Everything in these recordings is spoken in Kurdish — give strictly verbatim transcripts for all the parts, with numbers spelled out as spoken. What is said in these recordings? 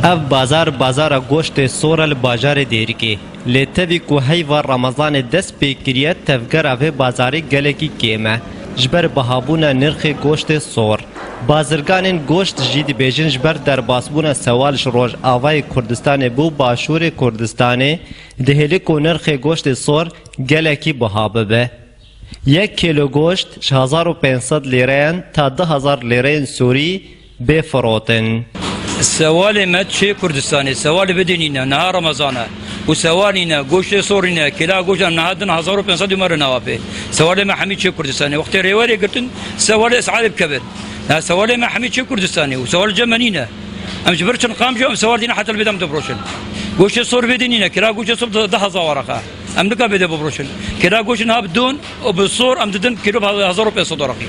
Ev bazar, bazara goştê sor e li bajarê Dêrikê. Lê tevî ku heyva Remezanê dest pê kiriye, tevgera vê bazarê gelekî kêm e. Ji ber bihabûna nirxê goştê sor. Bazirganên goşt jî dibêjin, ji ber derbasbûna sewal ji Rojavayê Kurdistanê bo Başûrê Kurdistanê, dihêle ku nirxê goştê sor gelekî biha bibe. Yek kîlo goşt ji hezar û pênc sed lîreyan ta du hezar lîreyên Sûrî bê firotin. Sewalê me çê Kurdistanê, sewalê bidê nîne, niha Remezan e. Û sewal nîne, goştê sor nîne, kîla goşt em niha din hezar û pênc sed û me re nawa pê. Sewalê me hemî çê Kurdistanê. Wextê rêwerê girtin, sewalê esarê bikevin. Ya sewalê me hemî çê Kurdistanê û sewal cem me nîne. Em ji vir çin qam jî em sewal dîne heta li bê dem difiroşin. Goştê sor bidê nîne, kîla goştê sor du hezar waraqa. Em nika bê de bifiroşin. Kêla goşin ha bi don û bi sor em didin kîlo bi hezar û pênc sed weraqî.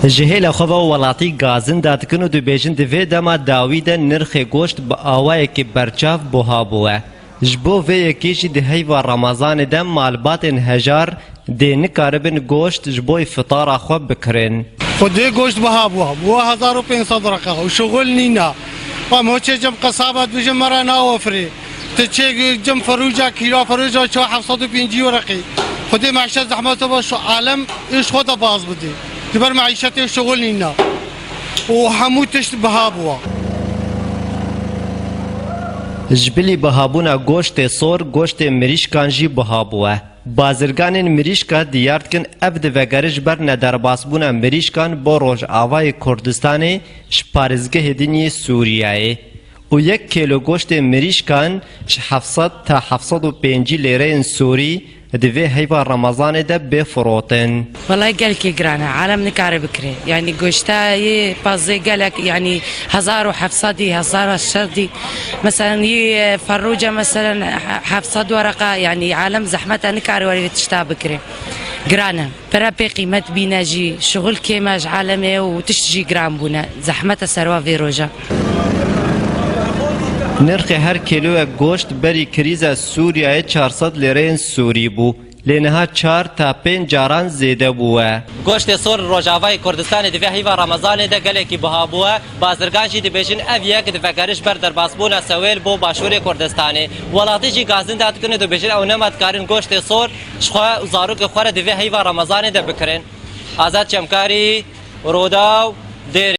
Ji hêla xwe ve welatî gazin dadikin û dibêjin di vê dema dawî de nirxê goşt bi awayekî berçav buha bûye. Ji bo vê yekê jî di heyva Remezanê de malbatên hejar dê nikaribin goşt ji bo îfitara xwe bikirin. Xwedê goşt biha bû, bû hezar û pênc sed reqa û şixul nîna. Em hoçê cem qesaba dibêjin me re nawefirê. Tu çê cem ferûca, kîla ferûca çawa heft sed û pêncî wereqî. Xwedê meîşet zehmet e, şu alem ê ji xwe de baz bidê. Ji ber meîşetê şixul nîna. Û hemû tişt biha bû. Ji bilî bihabûna goştê sor, goştê mirîşkan jî biha bûye. Bazirganên mirîşka diyar dikin, ev di vegere ji ber nederbasbûna mirîşkan bo Rojavayê Kurdistanê ji parêzgehê din yê Sûriyeyê. Û yek kêlo goştê mirîşkan ji heft sed ta heft sed û pêncî lêreyên Sûrî di vê heyva Remezanê de bê firotin. Welay gelkî giran e, alem nikare bikire. Yanî goşta yê pazê gelek, yanî hezar û heft sedî, hezar û şeş sedî. Meselen yê, e, ferrûca, meselen, he-, heft sed wereqa, yanî alem zehmet e, nikare werê vê tişta bikire. Giran e. Pere pê qîmet bîne jî, şixul kêm e ji alemê û tişt jî giran bûne. Zehmet e serwa vê roja. Nirxê her kîloyek goşt berî krîza Sûriyeyê çar sed lêreyên Sûrî bû. Lê niha çar ta pênc caran zêde bûye. Goştê sor Rojavayê Kurdistanê di vê heyva Remezanê de gelekî biha bûye. Bazirgan jî dibêjin ev yek di vegere ji ber derbasbûna sewêl bo Başûrê Kurdistanê. Welatî jî gazin dadikin û dibêjin ew nema dikarin goştê sor ji xwe û zarokê xwe re di vê heyva Remezanê de bikirin. Azad Çemkarî, Rodaw, Dêrê.